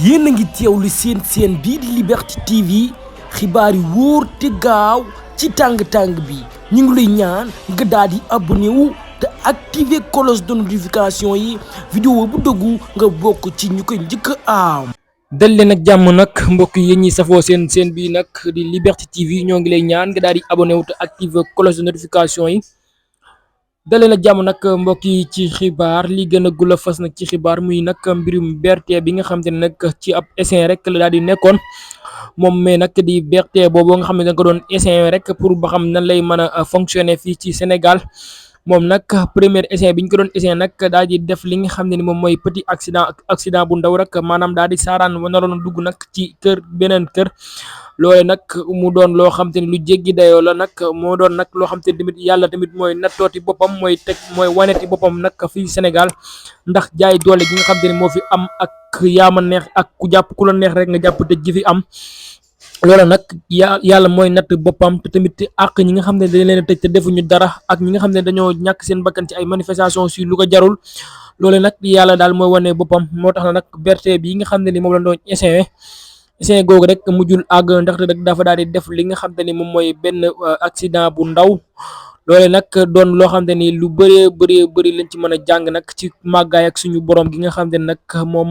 yéen a ngi teewlu seen bii di Liberté TV xibaar yi wóor te gaaw ci tàng-tàng bi ñu ngi lay ñaan nga daal di abonné wu te activer cloche de notification yi vidéo bu dëggu nga bokk ci ñu koy njëkk a am. dal leen ak jàmm nag mbokk yi ñi safoo seen bii nag di Liberté TV ñoo ngi lay ñaan nga daal di abonné wu te activer cloche de notification yi. dalee nag jàmm nag mbokk yi ci xibaar li gën a gula fas nag ci xibaar muy nag mbirum BRT bi nga xam te ne nag ci ab essai rek la daal di nekkoon moom mais nag di BRT boobu nga xam ne da nga doon essai rek pour ba xam nan lay mën a fonctionner fii ci Sénégal moom nag premier essai bi ñu ko doon essai nag daal di def li nga xam ne ni moom mooy petit accident bu ndaw rek maanaam daal di saaraan naroon a dugg nag ci beneen kër. loole nag mu doon loo xam te ni lu jéggi dayoo la nag moo doon nag loo xam te ni tamit yàlla tamit mooy nattooti boppam mooy waneti boppam nag fii Sénégal ndax jaay doole gi nga xam te ni moo fi am ak yaama neex ak ku jàpp ku la neex rek nga jàpp tëj gi fi am. loola nag yàlla mooy natt boppam te tamit àq ñi nga xam ne dañ leen a tëj te defuñu dara ak ñi nga xam ne dañoo ñàkk seen bakkan ci ay manifestation si lu ko jarul loole nag yàlla daal mooy wane boppam moo tax na nag BRT bi nga xam ne ni moom la doon essai googu rek mujjul àgg ndaxte rek dafa daal di def li nga xam te ni moom mooy benn accident bu ndaw loole nag doon loo xam te ni lu bëree bëri lañ ci mën a jàng nag ci màggaay ak suñu borom gi nga xam te ne nag moom